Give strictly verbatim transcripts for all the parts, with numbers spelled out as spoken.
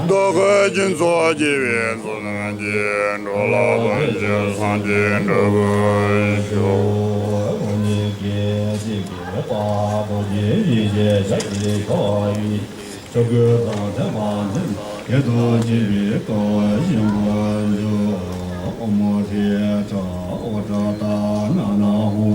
རྡོ་བརྐོས་སྦྱིན་སོགས་བགྱིས་པའི་ཚོགས་རྣམས་ཀྱིས། འགྲོ་ལ་ཕན་ཕྱིར་སངས་རྒྱས་འགྲུབ་པར་ཤོག། ཆོས་གོས་དང་ལྡན་པ་འཛིན་ཡིད་དུ་འཆི་བའི་སྐུ་ཞིག་པར་འགྱུར། ཨོཾ་ཧྲཱིཿ་ཨོ་ཏྲ་ཏ་ན་ན་ཧོ།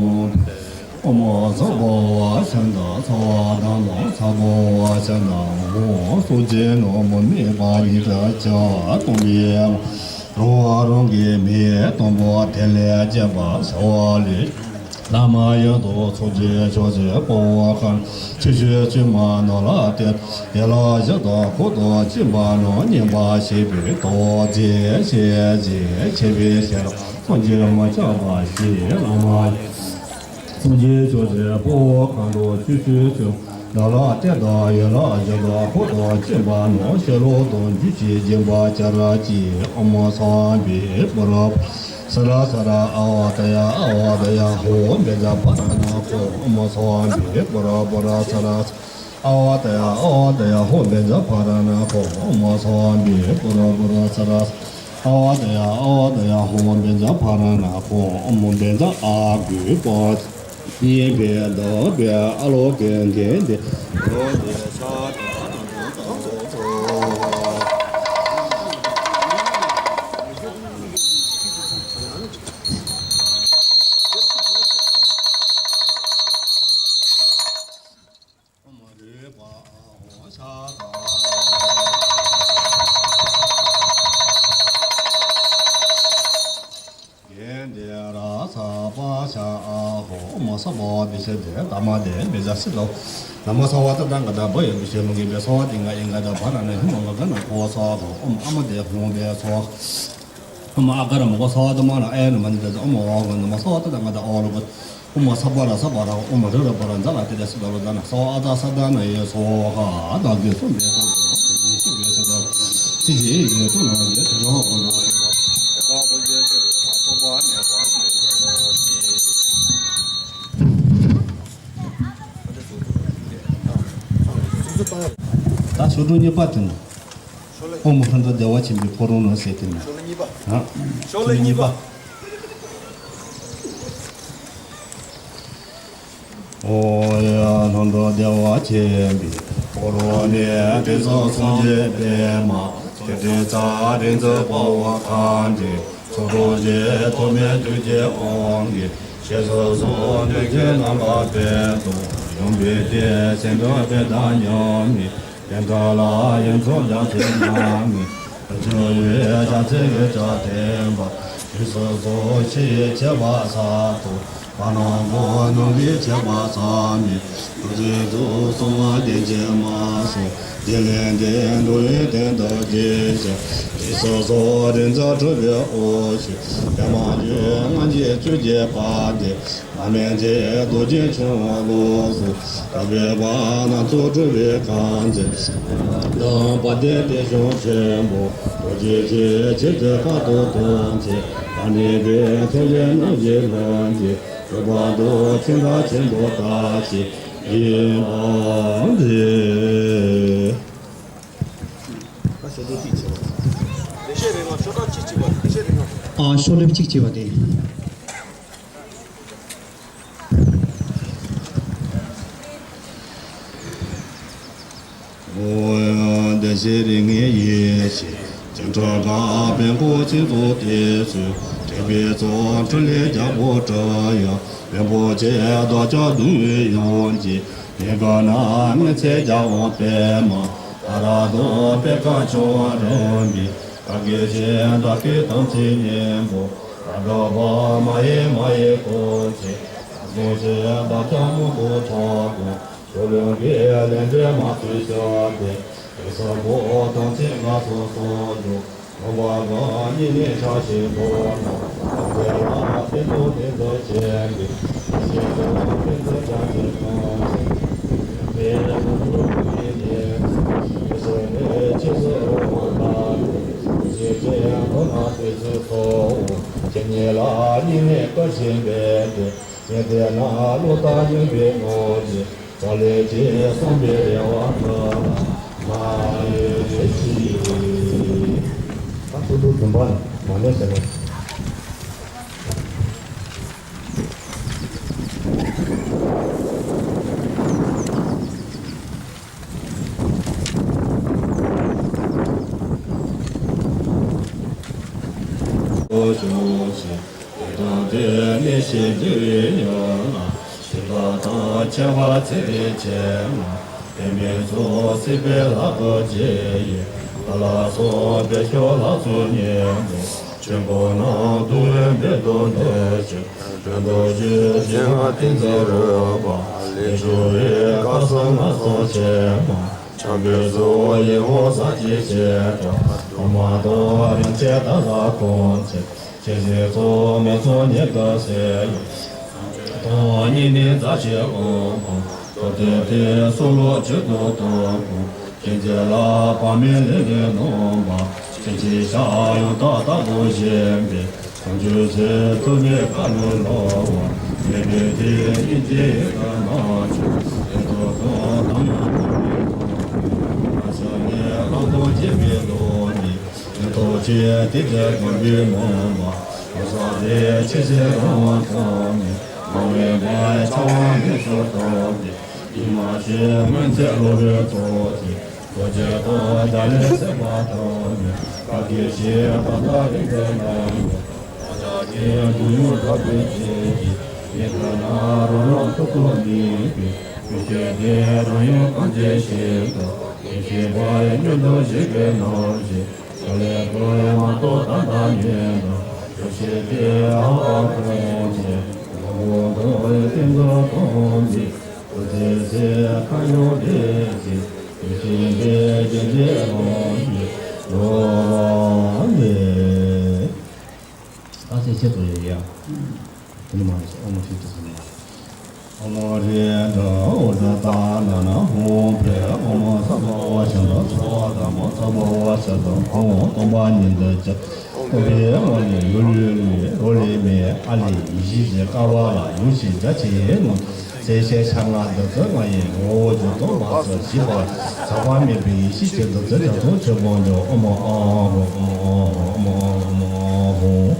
ཨོཾ་ས་བྷཱ་ཝ་ཤ་ནྟ་ས་བྷཱ་ཏཱ་ན་ས་བྷཱ་ཝ་ཤ་ནྟ་ཧོ། གསུང་གཅིག་ནོར་བུ་མེད་པ་ཉིད་དུ་གྱུར། སྟོང་པའི་རང་དབང་རང་གི་མེ་སྟོང་པོ་དེ་ལས་སྐྱེས་པ་ཤ་བ་ལས། བླ་མ་ཡོངས་སུ་ཚོགས་ཀྱི་མཆོག་སྲེད་དཔའ་བོ་ཁམས་ཆུ་སྐྱོད་བཅོས་མ་ནོར་ལ་གཏད། ཡན་ལག་བཞི་དང་ཁོག་དང་གཅིན་པ་རྣམས་ཉེན་པར་བྱེད་པའི་རྡོ་རྗེ་ཞེས་བྱའི་མཆེ་བའི་ཞལ་ཐམས་ཅད་མ་ཆག་པ་ཞིག་བླ་མ་ཡོངས་སུ་ཚོགས་ཀྱི་མཆོག་སྲེད་དཔའ་བོ་ཁམས་དང་ཆུ་སྐྱོད་བཅོས་མ་ནོར་ལ་གཏད་དང་ཡན་ལག་བཞི་དང་ཁོག་དང་གཅིན་པ་རྣམས་ཕྱི་ལོགས་དང་རྒྱུད་ཀྱི་སྦྱིན་པ་བྱ་ར་གྱིས། ཨོཾ་སྭ་བྷཱ་ཧཱུྃ་པུ་ར། ས་ར་ས་ར་ཨ་ཝ་ཏ་ཡ་ཨ་ཝ་ཏ་ཡ་ཧོ། བཛྲ་པཱ་ཎ་ན་ཁོ། ཨོཾ་སྭ་བྷཱ་ཧཱུྃ་པུ་ར་པུ་ར་ས་ར་ས་ར་ཨ་ཝ་ཏ་ཡ་ཨ་ཝ་ཏ་ཡ་ཧོ། བཛྲ་པཱ་ཎ་ན་ཁོ། ཨོཾ་སྭ་བྷཱ་ཧཱུྃ་པུ་ར་པུ་ར་ས་ར་ས་ར་ཨ་ཝ་ཏ་ཡ་ཨ་ཝ་ཏ་ཡ་ཧོ། བཛྲ་པཱ་ཎ་ན་ཁོ། ཨོཾ་བཛྲ་ཨ་གུ་པ། སྙན་པའི་བདག་པོས་ཨ་ལོ་ཀེ་གན་དེ་རོ་དེ་ཤ་དང་དང་དང་དང་དང་། གན་དྷེ་ར་ས་པ་ཤ་ཨ་ཧོ། ཨོཾ་ས་བྷཱ་ཝ་བི་ཤ་དེ་ཏ་མ་དེ་བི་ཛ་སི་ལོ། ན་མོ་ས་ཝ་ཏ་ཏ་ག་ད་བ་ཡ་བི་ཤ་ལུང་གི་བེ་ས་ཝ་ཏི་ང་ཨི་ག་ད་བ་ར་ན་ཧི་མ་ག་ག་ན་ཁོ་ས་ཧོ། ཨོཾ་ཨ་མ་དེ་ཧོང་བེ་ས་ཝ། ཨོཾ་ཨ་ག་ར་མ་ག་ས་ཝ་ཏ་མ་ན་ཨེ་ན་མ་ནི་ད་ཨོཾ་ཨ་ག་ན་མ་ས་ཝ་ཏ་ཏ་ག་ད་ཨོ་ལོ་ག། ཨོཾ་ས་བྷ་ར་ས་བྷ་ར། ཨོཾ་རི་ར་བྷ་ར་ཛ་ལ་ཏི་ར་སི་ད་ལོ་ད་ན་ས་ཝ་ཨ་ད་ས་ད་ན་ཡེ་སྭཱ་ཧཱ། བདག་གིས་གསུངས་པའི་ཐོག་ཏུ་ཡེ་ཤེས་པའི་ཚུལ་དང་ཐིག་ཆེན་ཡིད་ཀྱིས་ཐུགས་ལ་འཇལ་ཞིང་འཇོག་པ་དང་། ད་ཞོ་ཀྲུང་གཉིས་པ་དེ་ནི། ཨོཾ་ལྷ་འདྲེ་བདེ་བ་ཆེན་པོའི་ཕོ་བྲང་ནང་ཟེར་དེ་ནི། ཤོ་ལོ་གཉིས་པ། ཨོ་ཡ་ལྷ་འདྲེ་བདེ་བ་ཆེན་པོའི་ཕོ་བྲང་ནས། དེ་སོགས་སངས་རྒྱས་པདྨ་ཆེ་ཁྲི་ཚ་རིག་འཛིན་དཔའ་བོ་ཁམས་ཀྱི་ཚོགས་དྲུག་གི་ཐོག་མའི་དུས་ཀྱི་དབང་གིས། ཞེས་སོགས་སུ་འདོད་ཆེན་རྣམ་པར་དཔལ་དུ་ཡོངས་པའི་ཕྱིར། སེམས་དང་དཔལ་དང་མཉམ་མེད་བསྟན་ཐབས་ལ། ཡོངས་སུ་སྦྱངས་ཚེ་ཉམས་མེད་དུ་འགྱུར་བའི། ཕྱག་འཚལ་གྱི་ཕྱག་བརྟན་པ། ཞེས་སོགས་སུ་ཕྱི་ཡི་ཁྱད་པར་གསར་དུ་བར་སྣང་གི་ནང་གི་ཁྱད་པར་ཟབ་མོའི་རྡོ་རྗེ་རྫོགས་སུ་གསང་བ་བདེ་ཆེན་མ་གསུངས་རྒྱས་ལས་འདས། འགྲོ་བའི་དོན་དུ་རྗེས་བཟུང་། ཞེས་སོགས་སུ་རིག་འཛིན་གྲུབ་པའི་དབང་ཕྱུག་པདྨ་འབྱུང་གནས་ཀྱི་བཅུ་གཅིག་པ་དེ། བླ་མེད་ཀྱི་རྡོ་རྗེ་འཆང་ལོངས་སུ་གྲགས་པའི་བར་སྣང་ཚོགས་གྲུབ་པའི་ཁམས་ཀྱི་དང་། དཔལ་ལྡན་པད་འབྱུང་ཆེན་པོ་རྡོ་རྗེ་ཁྱེད་ཆེད་དུ་ཕ་དོ་དོན་ཆེ། ད་ནི་པའི་ཐེག་ལེ་རྣམ་བཞི་ལྷུན་གྱིས་གྲུབ་པ་དང་། ཆོས་བདག་ཆེན་པོ་དག་ཅིག་ཡིན་པ་འདི། ཨ་ཤོ་ལེབ་གཅིག་བྱས་པ་དེ། ཨོ་ཡ་བདེ་གཤེགས་རིགས་ལྔའི་ཡེ་ཤེས་སྤྱན་དྲངས་པ། དཔལ་མགོན་ཆེན་པོ་དེ་ཚུལ་ཁྲིད་པའི་ཚོགས། ཕྲིན་ལས་རྒྱལ་པོ་དྲུག་ཡང་རིན་པོ་ཆེ། བདག་ཅག་གདུང་བའི་ཡོངས་ཀྱི་ཉེ་དགའ་ན། མི་ཚེ་རྒྱལ་དབང་པདྨ་ད་ར་དང་། པད་དཀར་འཆང་བ་རིམ་པས་བཀའ་བརྒྱུད་ཅིང་། བདག་གི་དམ་ཚིག་སྙིང་པོ་དག་པ། མ་ཡེངས་མ་ཡེངས་གོ་ཆེ། བཟང་ཞིང་བདག་ཅག་མང་དུ་ཐོབ་གོང་། ཆོས་ལུང་གི་ལས་འབྲས་མ་བཅོས་ཕྱིར་ཏེ། དུས་གསུམ་པོ་དམ་ཚིག་སྔར་སོང་གསོག་འཇོག་ལོག་པར་སྤང་། གཉིས་མེད་ཆགས་ཞེན་སྤོང་ན། ཐམས་ཅད་ལ་ཕན་ཐོགས་དེ་ཚུལ་བྱེད་པའི། ཡེ་ཤེས་ཀྱི་དབང་ཕན་ཚུན་སྦྱར་ཕྱིར་སྤོང་ཞིང་། ཡེ་ཤེས་ཀྱི་ལྷུན་གྲུབ་ཀུན་གྱི་རྟེན། ཡེ་ཤེས་ནི་ཕྱིས་སུ་རང་དབང་ཐལ་ཏེ། ཡེ་ཤེས་ཀྱི་མདོ་རྣམས་དེ་ཚུལ་ཐོབ་བོ། ཇི་སྙེད་ལ་སྙིང་ནས་བསྐུལ་ཞིང་འབད་དེ། ཡོན་ཏན་རྣམས་བློ་ལྟར་ཉམས་པའི་ངོ་བོ་ཉིད། ཐོབ་ལེགས་ཀྱིས་གསུངས་པའི་རེ་བ་ལྔ་ལ་མ་ཡེ་ཤེས། ད་ཚོགས་དྲུག་བདུན་པ་ལ་མ་ཎི་ཟེར་ན། ལོ་ཞུ་ཞིང་། དེ་དང་དེ་ནི་ཞེས་འདུལ་བའི་ཡུལ་ལ། ཞི་བ་དང་ཁྱད་པར་ཚེ་རིང་ཆེ་ལ། དེ་མིན་ཚོགས་སྲིད་པའི་ལྷ་སྐུ་ཅན་ཡི། ལྷ་ལ་སོགས་པའི་ཆོས་ལ་སོགས་ཉན་ཐོས། ཆོས་སྐུ་རྣམས་འདུལ་བའི་དཔལ་དུ་འདོད་ཅིང་། དོན་དུ་གྱུར་ཅིང་ཏིང་འཛིན་རོལ་པ། ལས་སྒྱུར་བའི་སྐབས་སུ་སྔར་སོགས་ཆེན་པོ། འཆང་བའི་གཟུགས་ཡིད་འོང་ཟབ་ཅིང་ཆེ་དྲགས། ཐོག་མ་དང་རིམ་བྱེད་མཐའ་ལ་གང་ཆེ། ཆེ་ཆུང་ཚོགས་མེད་ཚོགས་གཉིས་ཀྱི་སྲས་ཡོད། དང་ཉིད་ནི་མཛའ་བཤེས་དབང་པོ། ཐོབ་བསྟན་དེ་གསུམ་ལོ་བཅུ་དང་དང་པོ། མཁྱེན་བརྩེ་ལ་དཔག་མེད་ལས་ལས་རྣམ་པ། ཆེན་ཞི་ཞབས་ཡང་དག་ལྟ་བུ་བཞེངས་པའི། བྱང་ཆུབ་སེམས་ཐོབ་པའི་ཁ་ལོ་ལོ་བ། མེད་པའི་དེ་སྙིང་རྗེ་ཡི་གདུང་མ་ཆེན། ལས་ཐོག་ཁོང་དང་ཡང་མི་མེད་ཐོག། ང་ཞ་ནི་ལྷག་མཐོང་སྐྱེས་པའི་བློ་ནི། ཉན་ཐོས་ཀྱི་དེ་དེ་སྒོམ་པའི་མོས་པ། ལོ་ཙཱ་དེ་ཆོས་སྲིད་རང་དབང་ཐོག་ནས། མ་འོངས་པ་འཆར་བ་མེད་སུ་ཐོག་སྟེ། ཉི་མ་ཕྱེད་སྔོན་ཚེ་ལོ་རེ་ཐོག་སྟེ། རྡོ་རྗེ་ཐོག་རྒྱ་ལས་སད་པ་ཐོག་ནས། བཀའ་བརྒྱད་ཞི་བ་དང་རིག་པའི་རྣམ་གྲོལ། ལོ་ཙཱ་གི་དུས་ཡུན་རབ་ཏུ་ཕྱིན་ཅིང་། ཉན་ཐོས་རྣམས་རང་རང་ཐོག་ཏུ་དམིགས་པའི། ཆོས་སྐད་དེ་རང་ཡུལ་གང་ཇི་བཞིན་དུ། ཡེ་ཤེས་པ་ཡི་མྱུར་དུ་བཞེད་པའི་རྣམ་བཞིན། ཕྱག་ལེན་ཀུན་མ་རྟོགས་ད་ལྟ་ཉིད་དུ། ཆོས་བཤད་དེ་ལྷག་པར་ཁོང་ཆེ། ལོངས་སྐུ་མཐོང་བའི་སྟེང་དུ་མཐོང་སྟེ། སྐུ་ཚེ་ཚེ་ཁ་ཡོང་དེ་ཚེ། ཡེ་ཤེས་པའི་རྒྱན་གྱིས་ལོངས་སྤྱོད་ལོ་ལེགས། ད་ཚེ་ཆེད་དུ་ཡོད་ཡ། དེ་ནི་མ་རེད། ཨོ་མོ་ཧྲི་ཏི་སུ་ནི། ཨོ་མོ་རེ་དྲ་ཨོ་དྲ་ཏ་ན་ན་ཧོ་ཕེ། ཨོ་མོ་ས་བ་བ་ཤ་ད་ཚ་བ་ད་མ་ཚ་བ་བ་ཤ་ད་ཧོ། སྟོང་པ་ཉིད་དུ་གྱུར། སྟོང་པའི་ངང་ནས་ཡུ་ལུ་ལུ་རོ་ལེ་མེ་ཨ་ལི་ཡེ་ཤེས་ཀྱི་ཀ་བ་ལ་ཡུམ་ཤེས་རྒྱ་ཆེ་ཡི་ངང་། རྩལ་ཤེས་ཕྱག་ན་བདུད་རྩི་ལྔ་ཡི་ངོ་བོ་འགྱུར་དུ་མ་སོགས་བཞི་པ་ཟག་པ་མེད་པའི་ཡེ་ཤེས་ཀྱི་བདུད་རྩི་རྒྱ་མཚོ་ཆུ་བོ་འཇོ། ཨོ་མོ་ཨ་ཧོ། ཨོ་མོ་ཨ་ཧོ། ཨོ་མོ་ཨ་ཧོ། ཨོ་མོ་ཨ་ཧོ།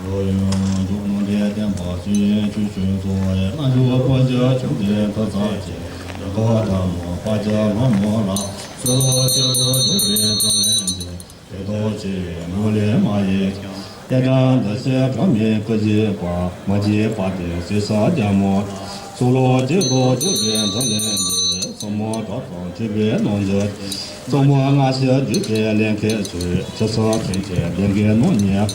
ལོ་ཡང་འཇུག་མ་འདྲེས་བསྟན་པ་ཅན། ཆོས་སྤྱོད་རྫོགས་པའི་རྣལ་འབྱོར་དཀོན་མཆོག་མཆོག་ལྡན་ཐུགས་བརྩེ་ཅན། ཡང་དག་དམ་པ་དཔལ་གྱི་ལྷ་མོ་ལ། གསོལ་བ་བཅོལ་དུ་གྱུར་པའི་ཕྲིན་ལས་འདི། ཆོས་དང་ཕྱི་ཡི་ནོར་ལས་མ་ཡལ་ཀྱང་། སྐྱེ་རྒ་ན་འཆིའི་སྒྲ་མེད་སྐུ་གཅིག་པ། མ་སྐྱེས་པ་སྟེ་བསོད་ནམས་རྒྱལ་མོ། གསོལ་ལོ་རྒྱུན་དུ་སྤྱོད་པའི་ཕྲིན་ལས་འདི། ཟབ་མོ་གྲགས་དང་འཁྲིལ་བའི་རྣལ་འབྱོར། གཙང་མ་སྔ་ཕྱི་བསྡུས་པའི་ལས་མཁན་ཚོས། ཆུ་སྲིན་ཕྲན་གྱི་ལས་མཁན་རྣམས་ཉིད།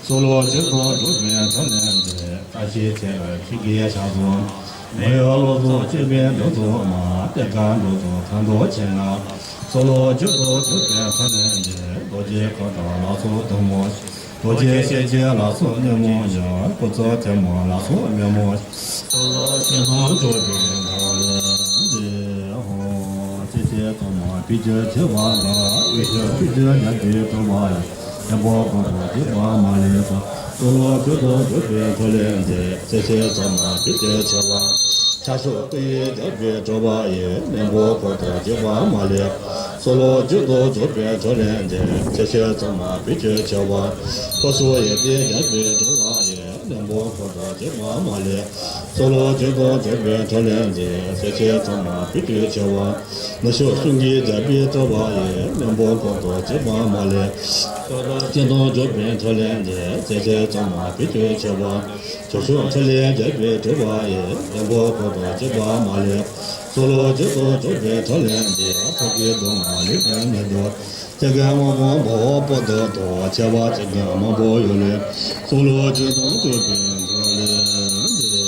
གསོལ་ལོ་རྒྱུན་དུ་སྤྱོད་པའི་ཕྲིན་ལས་འདི། བཀྲ་ཤིས་དེ་ལ་ཁྱེད་ཀྱིས་ཕྱག་འཚལ། མི་གཡོ་བློ་རྫོགས་སྤྱོད་པའི་འདུ་འཛོམས་མ། གཏེར་ཁ་འགྲོ་དོན་མཁའ་འགྲོ་ཆེ་ལྔ། གསོལ་ལོ་རྒྱུན་དུ་སྤྱོད་པའི་ཕྲིན་ལས་འདི། རྡོ་རྗེ་ཁོ་ཐག་ལ་སོགས་གདུང་མོ། རྡོ་རྗེ་ཞལ་གྱི་ལ་སོགས་གནོད་མོ་ཡི། སྐུ་ཚེ་ཐལ་མོ་ལ་སོགས་དམོད་མོ། གསོལ་ལོ་རྒྱུན་དུ་སྤྱོད་པའི་ཕྲིན་ལས་འདི། ཧོ། ཚེ་ཕྱེད་ཚང་མ་ཕུལ་གྱུར་ཆེ་བ་ལ། འོད་ཞུ་ཕུལ་གྱུར་རྒྱལ་པོའི་གྲུབ་པ་ཡི། ཉན་པོ་ཁོ་ཐག་གཅིག་པ་མ་ལུས་པ། གསོལ་ལོ་རྒྱུན་དུ་སྤྱོད་པའི་ཕྲིན་ལས་འདི། ཚེ་ཕྱེད་ཚང་མ་ཕུལ་གྱུར་ཆེ་བ། ཕྱག་མཆོག་སྐུ་ཡི་རྒྱལ་པོའི་གྲུབ་པ་ཡི། ཉན་པོ་ཁོ་ཐག་གཅིག་པ་མ་ལུས་པ། གསོལ་ལོ་རྒྱུན་དུ་སྤྱོད་པའི་ཕྲིན་ལས་འདི། ཚེ་ཕྱེད་ཚང་མ་ཕུལ་གྱུར་ཆེ་བ། ལྷོ་ཕྱོགས་ཡེ་ཤེས་རྒྱལ་པོའི་གྲུབ་པ་ཡི། ཉན་པོ་ཁོ་ཐག་གཅིག་པ་མ་ལུས་པ། གསོལ་ལོ་རྒྱུན་དུ་སྤྱོད་པའི་ཕྲིན་ལས་འདི། ཚེ་ཕྱེད་ཚང་མ་ཕུལ་གྱུར་ཆེ་བ། ནུབ་ཕྱོགས་གསུང་གི་རྒྱལ་པོའི་གྲུབ་པ་ཡི། ཉན་པོ་ཁོ་ཐག་གཅིག་པ་མ་ལུས་པ། ཕྱོགས་དང་རྐྱེན་དང་འབྱོར་པའི་ཕྲིན་ལས་འདི། ཚེ་ཕྱེད་ཚང་མ་ཕུལ་གྱུར་ཆེ་བ། ཕྱོགས་བཅུ་ཕྲིན་ལས་རྒྱལ་པོའི་གྲུབ་པ་ཡི། ཉན་པོ་ཁོ་ཐག་གཅིག་པ་མ་ལུས་པ། ཚོགས་ལོ་བཅུ་དང་བཅུ་པའི་ཐོག་ལས་འདི་ཐོག་གི་སྡོམ་མ་ལུས་པའི་མི་འདུག །སྐྱེ་རྒན་དབང་པོ་འབོ་བོ་པོ་ཏོ་དང་། ཆེ་བ་སྐྱེ་རྒན་མང་པོ་ཡོད་ལས། ཚོགས་ལོ་བཅུ་དང་བཅུ་པའི་ཐོག་ལས་འདི།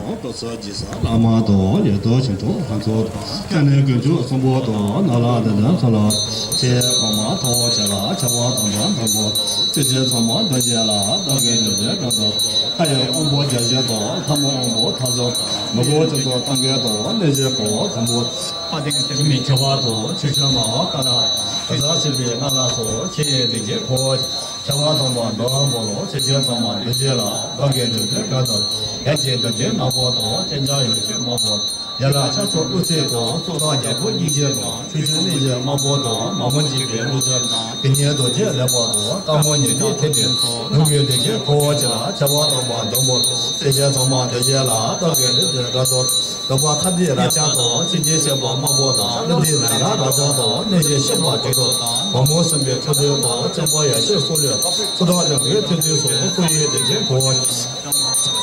ཨོ། སྐུ་ཚེ་རྒྱས་ས་བླ་མ་དང་། ཡོད་དོ་ཞིང་དུ་ལྷ་ཚོགས་དང་། སྐྱབས་གནས་དཀོན་མཆོག་གསུམ་པོ་དང་། ནཱ་ལས་འདི་འདྲ་ཚོགས་ལ། ཆེ་གོང་མ་ཐོག་ཆེ་ལ། ཆེ་བ་དམ་པ་དང་པོ། ཆེ་ཆེ་ཚང་མ་འདུ་བྱེད་ལ། བདག་གིས་འདི་འདྲའི་དགའ་སྟོན། ལྷ་ཡི་དབང་པོ་བརྒྱ་བྱིན་དང་། ལྷ་མོ་དབང་པོ་ཐ་ཚོ། མི་གོ་ཅི་དང་སྟོན་ཀའི་དང་། གནས་བྱེད་གོ་ཚང་པོ། ཨ་ཏིང་སེ་མི་ཁྱབ་པ་དང་། ཆོས་སྐྱོང་མ་ཏཱ་ལ། གཟའ་སྲིད་པའི་སྣ་ལ་སོགས། ཆེ་ཡི་སྡིག་བྱེད་འཁོར་བ། ཆེ་བ་དམ་པ་འདོན་པོ་ལོ། ཆེ་ཆེ་ཚང་མ་འདུ་བྱེད་ལ། བདག་གིས་འདི་འདྲའི་དགའ་སྟོན། ཡ་གཅིག་འདུ་བྱེད་ནག་པོ་དང་། སྤྱན་ཆབ་ཡོ་བྱད་དམར་པོ། ཡ་ལ་ཆབ་སོགས་བླུགས་ཚད་དང་། སྲོག་ཐག་རྒྱལ་པོ་སྙིང་རྗེ་དང་། ཆོས་སྐྱོང་གནས་བྱེད་དམར་པོ་དང་། མ་མོ་འཇིགས་པའི་བླུགས་ཚད་དང་། དེ་ཉིད་རྡོ་རྗེ་ལེགས་པ་དང་། དཀར་མོ་ཉི་ཟླའི་ཐིག་ལེ་དང་། ལུག་གི་སྡིག་བྱེད་འཁོར་བ་ཆེ་ལ། ཆེ་བ་དམ་པ་འདོན་པོ་ལོ། ཆེ་ཆེ་ཚང་མ་འདུ་བྱེད་ལ། བདག་གིས་འདི་འདྲའི་དགའ་སྟོན། འདོད་པ་ཁ་འདི་ར་ཅག་དང་། ཆེ་ཆེ་ཤེས་པ་དམར་པོ་དང་། ཀླུ་འདི་ན་ར་ར་ཅག་དང་། གནས་བྱེད་ཤེས་པ་དྲི་ཐོག་དང་། མ་མོ་སྲིན་པོའི་ཁྲག་འཐུང་དང་། བཙན་པོ་ཡ་ཤེས་སོགས་ལས། ཚོགས་བདག་ལས་ཀྱི་ཐུགས་རྗེས་སུ། སྐུ་ཡི་སྡིག་བྱེད་འཁོར་བ།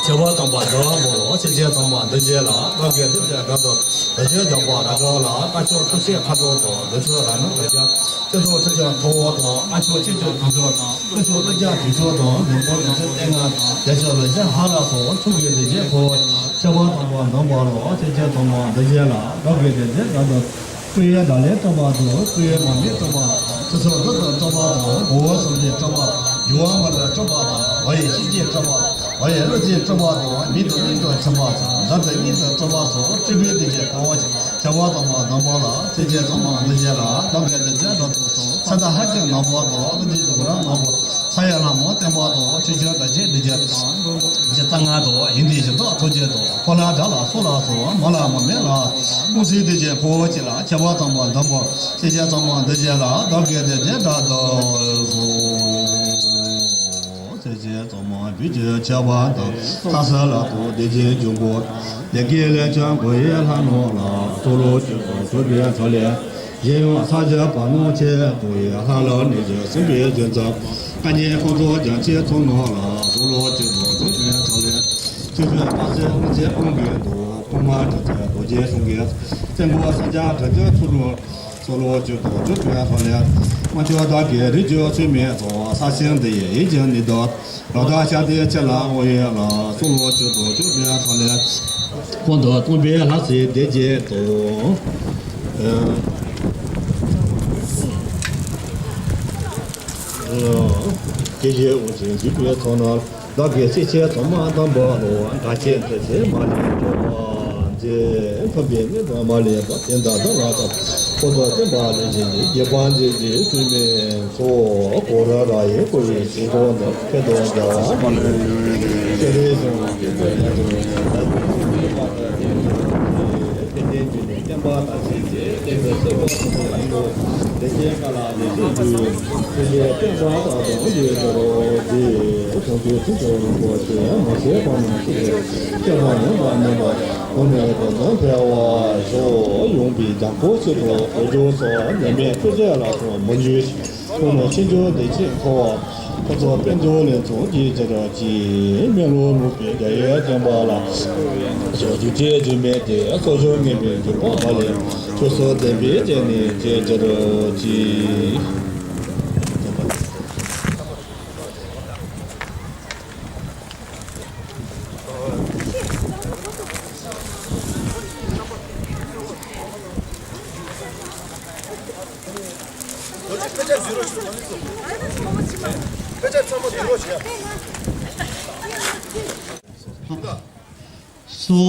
ཆེ་བ་དམ་པ་འདོན་པོ་ལོ། ཆེ་ཆེ་ཚང་མ་འདུ་བྱེད་ལ། བདག་གིས་འདི་འདྲའི་དགའ་སྟོན། རྡོ་རྗེ་འཇམ་དཔལ་རལ་གྲི་ལ། དཀར་ཕྱོགས་ཐུགས་སྲས་མཁའ་འགྲོ་དང་། འདི་ཕྱོགས་ར་ནུ་ར་ཅག །སྟེང་ཕྱོགས་ཐུགས་རྗེ་ཁྲོ་བོ་དང་། སྔ་ཕྱོགས་ཆེ་ཆུང་དུང་ཕྱུར་དང་། ཀུན་ཕྱོགས་ཀླུ་རྒྱལ་དུང་ཕྱུར་དང་། ནུབ་ཕྱོགས་རིགས་ལྔ་དང་། རྒྱ་ཕྱོགས་ལུག་ཤ་ཧ་ལ་སོགས། ཆོས་ཀྱི་སྡིག་བྱེད་འཁོར་བ། ཆེ་བ་དམ་པ་འདོན་པོ་ལོ། ཆེ་ཆེ་ཚང་མ་འདུ་བྱེད་ལ། བདག་གིས་འདི་འདྲའི་དགའ་སྟོན། སྐུ་ཡི་དགྲ་ལས་སྐྲོད་པ་དང་། སྐུ་ཡི་མ་ནིང་སྐྲོད་པ་དང་། ཕྱི་སོགས་རྡུལ་དང་སྐྲོད་པ་དང་། དགུང་ལོ་སུམ་བརྒྱའི་སྐྲོད་པ་དང་། འགྱུར་བ་མེད་པར་སྐྲོད་པ་དང་། འོ་ཡི་ཤིང་གཅིག་སྐྲོད་པ། འོ་ཡི་ཀླུ་རྩི་སྐྲོད་པ་དང་། མིང་དང་མིང་དུ་ཆགས་པ་དང་། འདབ་དང་སྙིང་དུ་སྐྲོད་པ་སོགས། སྐྲོད་པའི་སྡིག་བྱེད་འཁོར་བ་ཆེ། ཆེ་བ་དམ་པ་འདོན་པོ་ལ། ཆེ་ཆེ་ཚང་མ་འདུ་བྱེད་ལ། བདག་གིས་འདི་འདྲའི་དགའ་སྟོན་སོགས། ས་བདག་ཧ་ཅང་ནག་པོ་དང་། ཀླུ་འདི་དུང་ར་ནག་པོ། ས་ཡི་ལྷ་མོ་བརྟན་པོ་དང་། ཆོས་སྐྱོང་དགྲ་བཅོམ་སྡིག་བྱེད་དང་། རྩ་ལྔ་དང་། ཡིན་ཏེ་གཞི་བདག་ཐུགས་རྗེ་དང་། ཕོ་ལྷ་དགྲ་ལྷ་སོགས་ལ་སོགས། མ་ལ་མ་མེད་ལ། ཀུན་གཟིགས་སྡིག་བྱེད་འཁོར་བ་ཆེ་ལ། ཆེ་བ་དམ་པ་འདོན་པོ། ཆེ་ཆེ་ཚང་མ་འདུ་བྱེད་ལ། བདག་གིས་འདི་འདྲའི་དགའ་སྟོན་སོགས། ཆེ་ཆེ་ཚང་མ་བོད་ཀྱི་ཆེ་བ་དང་། ལྷ་ས་ལ་ཐུག་བདེ་ཆེན་འབྱུང་པོ། ལས་ཀྱི་ལས་བྱང་སྒོ་ཡི་ལྷ་ནོར་ལ། ཚོགས་ལོ་བཅུ་དང་བཅུ་པའི་ཐོག་ལས། གཞན་ཡང་ས་གཞི་བར་སྣང་ཆེ་དགུ་ཡི། ལྷ་ལ་གནས་བྱ་སེམས་དཔའི་རྒྱལ་ཚབ། བཀའ་ཉན་ཁོང་ཚོ་རྒྱ་ཆེ་ཚོགས་ནོར་ལ། ཚོགས་ལོ་བཅུ་དང་བཅུ་པའི་ཐོག་ལས། ཆོས་སྤྱོད་དམར་སེར་དབང་ཆེན་དབང་གི་མདོ། ཁོང་མ་གྲགས་ཆེ་རྡོ་རྗེ་གསུང་གི། བཙན་པོ་ས་སྐྱ་གྲགས་ཆེན་ཚོགས་དྲུག་ཚོགས་ལོ་བཅུ་དང་བཅུ་པའི་ཐོག་ལས། དཀོན་མཆོག་བདག་གིས་རིགས་རྒྱུད་ཚུལ་མིན་ཐོག །ས་ཞིང་འདི་ཡི་ཡིད་ཀྱི་ནི་དང་། ལོ་ཟླ་ཤར་དུས་ཕྱི་ལ་འོང་ཡོད་ལ། ཚོགས་ལོ་བཅུ་དང་བཅུ་པའི་ཐོག་ལས། ཁོང་དུ་སྟོན་པའི་ལྷ་སྲས་སྡེ་བརྒྱད་དང་། དེ་བཞིན་དབང་ཆེན་འཇིགས་པའི་ཚོགས་རྣམས། བདག་གིས་ཆེ་ཆེ་ཚང་མ་འདོན་པོ་ལོ། དགྲ་བཅོམ་ཐུགས་སྲས་མ་ལུས་སྐྱོབ་པར་མཛད། མཐོན་པོའི་གནས་དང་མ་ལུས་པ། དེ་འདྲ་དག་ལ་ཐོབ། ཁོ་ཚོ་བསྟན་པ་ལས་བཞིན་གྱི། རྒྱལ་བ་འཇིག་རྟེན་ཚུལ་མིན་སོགས། གོ་ར་ར་ཡི་གོ་ཡི་ཞིང་ཁོག་ནས། ཁེ་དོག་རྒྱ་བ་མ་ལུས་ཤེས་རིག་གཞུང་གི་ཐོག་ནས། དེ་ནས་བསྟན་པ་དར་ཞིང་རྒྱས། བསྟན་པའི་སྲིད་པ་ཆེན་པོ་ཡིན་ནོ། དེ་རྗེས་ཀ་ལ་ལས་ཤིང་དུས། དེ་ནས་བསྟན་པ་དར་དང་ཡོད་དོ་རོ། དེ་དོན་དུ་ཐུགས་ཀྱི་དབང་པོ་ཆེ། མ་ཤེས་པ་མ་ཤེས། སྐྱེ་བ་ཉམས་པ་ཉམས་པ། གོང་ནས་གོང་དུ་འཕེལ་བར་ཤོག །ཡོང་པའི་རྒྱལ་པོ་ཆེ་དང་དལ་འབྱོར་སོགས། ཉམས་པའི་ཐུགས་རྗེ་ལ་སོགས་མི་འགྱུར་ཞིང་། ཁོང་ནི་ཕྱིན་ཅི་ལོག་ཕྱིར་འཁོར་བ། ཁོ་ཚོ་དཔལ་འབྱོར་ལས་མཚོན་རྒྱས་གྱུར་ཅིག །སྨོན་ལམ་ལུགས་པའི་རྒྱ་ཡས་བསྟན་པ་ལ། ཕྱོགས་བཅུ་ཁྲི་བཅུ་མེད་དེ། གསོ་སྦྱོང་ངན་པའི་འགྱུར་བ་མ་ལུས། ཆོས་སྲིད་ལྡན་པའི་སྤྱན་ནི་རྒྱས་གྱུར་ཅིག་དཔེ་ཆ་ཚང་མ་བསྡུ་རོགས་བྱེད། སོ།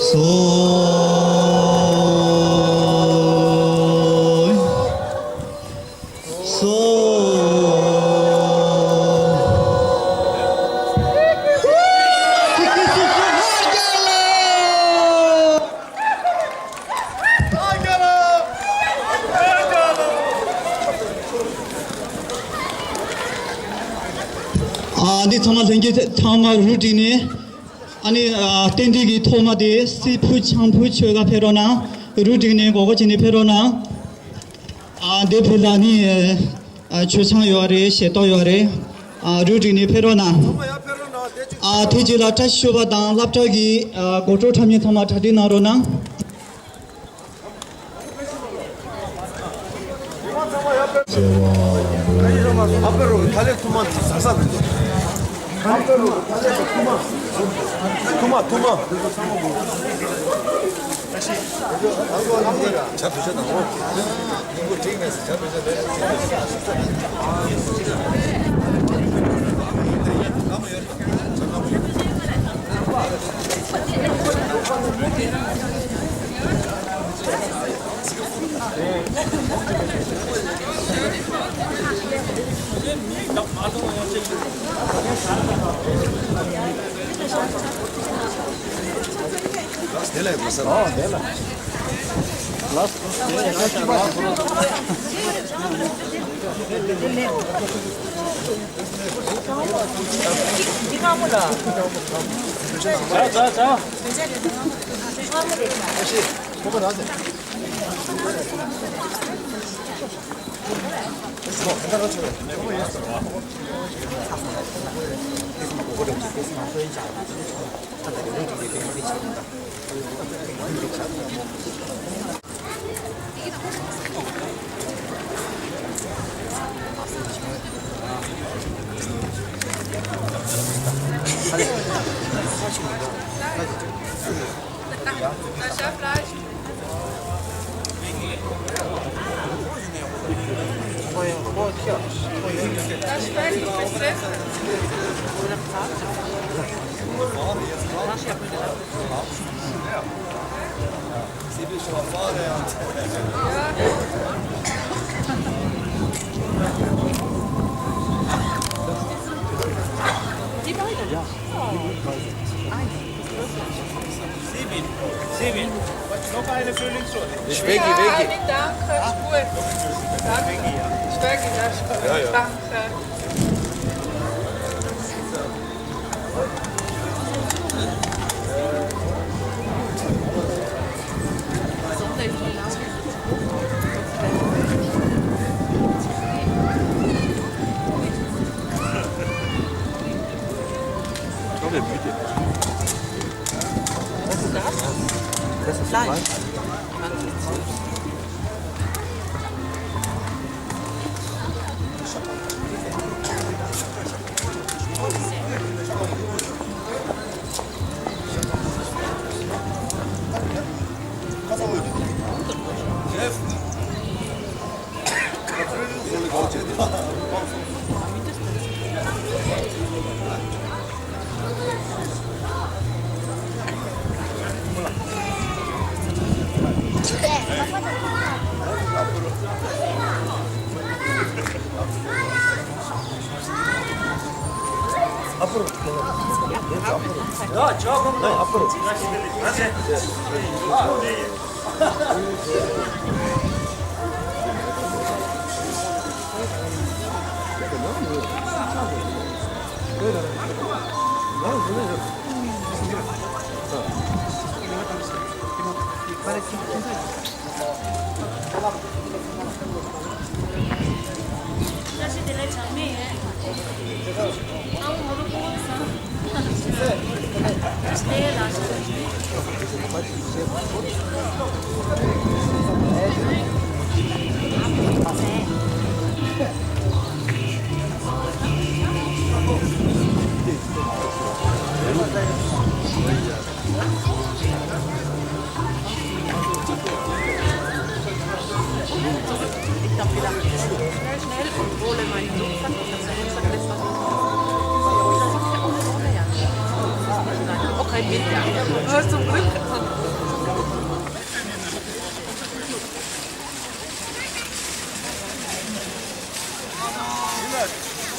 སོ། སོ། ཨ་འདི་ཚང་མ་ལྷན་རྒྱས་ཚང་མ་རུ་བསྒྲིགས་ནས། ཨ་ནི་ཨ་རྟེན་འབྲེལ་གྱི་ཐོག་མ་དེ་སྲིད་ཕུག་ཆང་ཕུག་ཆོས་ག་ཕེབས་རོགས་གནང་། རུ་བསྒྲིགས་ནས་གོ་གོ་བྱས་ནས་ཕེབས་རོགས་གནང་། ཨ་འདི་ཕེབས་ལ་ནི་ཨ་མཆོད་ཆང་ཡོད་རེད། ཞལ་ཏོག་ཡོད་རེད། ཨ་རུ་བསྒྲིགས་ནས་ཕེབས་རོགས་གནང་། ཚང་མ་ཡར་ཕེབས་རོགས་གནང་། དེ་གཅིག་ཨ་དེ་རྗེས་ལ་བཀྲ་ཤིས་ཞོལ་པ་དང་སློབ་གྲྭ་གི་ཨ་སྒོ་འཕྲོ་འཁྲབ་མཁན་ཚང་མ་གྲ་སྒྲིག་གནང་རོགས་གནང་། Ich weg, ich weg. Ja, mit danke, ist gut. Danke. Ich weg, das ist gut. Ja, ja. Danke.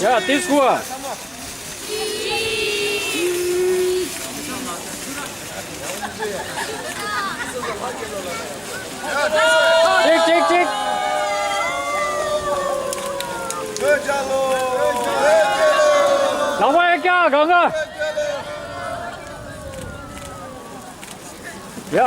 Ja, Disco. Check, check, check. ལག་པ་ཡར་བཀྱག་གང་ག་ཡ།